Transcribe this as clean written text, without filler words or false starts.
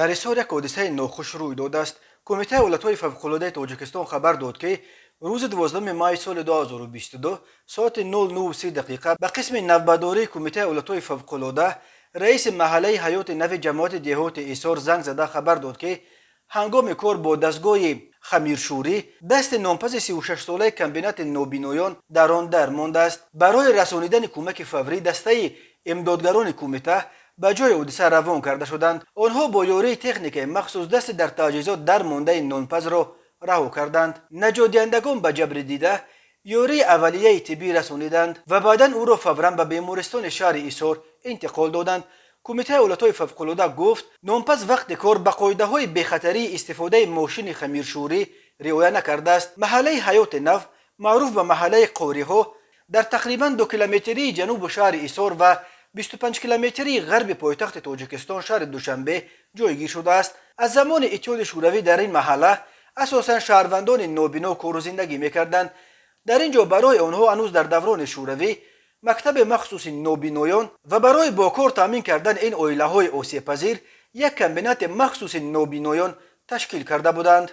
Дар Ҳисор як ҳодисаи нохуш рӯй додааст. Кумитаи ҳолатҳои фавқулодаи Тоҷикистон хабар дод, ки рӯзи 12 май соли 2022 соати 09:30 дақиқа ба қисми навбатдории Кумитаи ҳолатҳои фавқулода раиси маҳаллаи Ҳаёти Нави ҷамоати деҳоти Ҳисор занг зада хабар дод, ки ҳангоми кор бо дастгоҳи хамиршӯрӣ дасти нонпази 36-солаи комбинати нобиноён дар он дар мондааст. Барои расонидани кӯмаки фаврӣ дастаи имдодгарони кумита ба ҷои ҳодиса равон карда шуданд. Онҳо бо ёрии техникаи махсус дасти дар таҷҳизот дар мондаи нонпазро раҳо карданд. Наҷотдиҳандагон ба ҷабрдида ёрии аввалияи тиббӣ расониданд ва баъдан ӯро фавран ба бемористони шаҳри Ҳисор интиқол доданд. Кумитаи ҳолатҳои фавқулода гуфт, нонпаз вақти кор ба қоидаҳои бехатарии истифодаи мошини хамиршӯрӣ риоя накардааст. Маҳаллаи Ҳаёти Нав, маъруф ба маҳаллаи қориҳо, дар тақрибан 2 километрии ҷанубу шаҳри Ҳисор ва 25 километрии ғарби пойтахти Тоҷикистон, шаҳри Душанбе, ҷойгир шудааст. Аз замони Иттиҳоди Шӯравӣ дар ин маҳалла асосан шаҳрвандони нобино кору зиндагӣ мекарданд. Дар ин ҷо барои онҳо ҳанӯз дар даврони шӯравӣ мактаби махсуси нобиноён ва барои бо кор таъмин кардан ин оилаҳои осебпазир як комбинати махсуси нобиноён ташкил карда буданд.